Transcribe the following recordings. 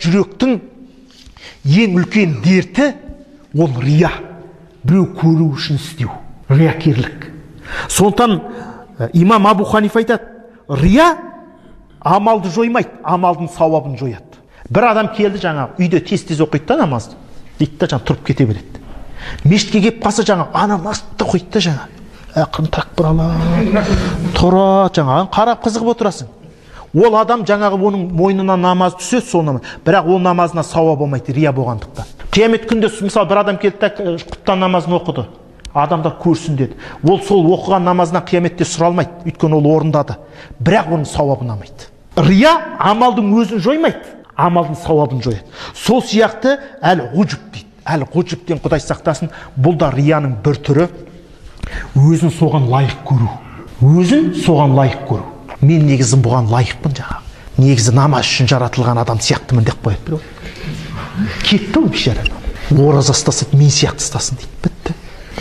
Жүректің ең үлкен дерті ол рия. Біреу көру үшін істеу. Риякерлік. Сондықтан имам Абу Ханифа айтады, рия амалды жоймайды, амалдың сауабын жояды. Бір адам келді жаңағы, үйде тез-тез оқиды да намазды. Дейді да жаңа тұрып кете береді. Мешітке келіп қалса жаңа, ана намазды оқиды да жаңа. Ақырын тәкбір алады, тұрады жаңа, қарап қызығып отырасың. Ол адам жаңағы оның мойнына намаз түседі, сол намаз. Бірақ ол намазына сауап болмайды, рия болғандықтан. Қиямет күнде мысалы бір адам келді да құптан намазын оқыды. Адамдар көрсін деді. Ол сол оқыған намазынан қияметте сұралмайды, өйткені ол орындады. Бірақ оның сауабын алмайды. Рия амалдың өзін жоймайды, амалдың сауабын жояды. Сол сияқты әл-ғужб дейді. Әл-ғужбтен Құдай сақтасын, бұл да рияның бір түрі. Өзін соған лайық көру. Өзін соған лайық көру. Мен негізі бұған лайықпын жаңағы. Негізі намаз үшін жаратылған адам сияқтымын деп қояды біреу. Кетті ол бейшара. Ораза ұстаса, мен сияқты ұстасын дейді. Бітті.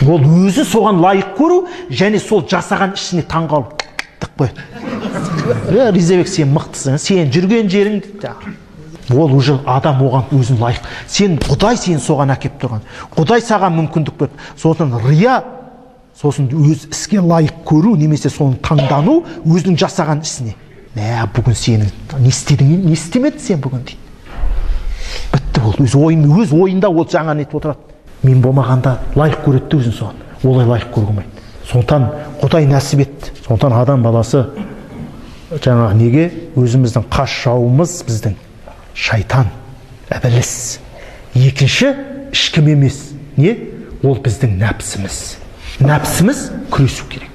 Ол өзі соған лайық көру және сол жасаған ісіне таңғалу деп қояды. Ризабек, сен мықтысың, сен жүрген жерің дейді. Ол уже адам оған өзін лайық. Сен Құдай сені соған әкеп тұрған. Құдай саған мүмкіндік берді. Сосын рия, сосын өз іске лайық көру немесе соны таңдану өзінің жасаған ісіне. Мә, бүгін сені не істедің, не істемедің сен бүгін дейді. Бітті ол, өз ойын, өз ойында ол жаңа нетіп отырады. Мен болмағанда лайық көреді де өзін соған. Олай лайық көруге болмайды. Сондықтан Құдай нәсіп етті. Сондықтан адам баласы жаңағы неге өзіміздің қас жауымыз біздің шайтан, ібіліс. Екінші ешкім емес. Не? Ол біздің нәпсіміз. Нәпсіміз күресу керек.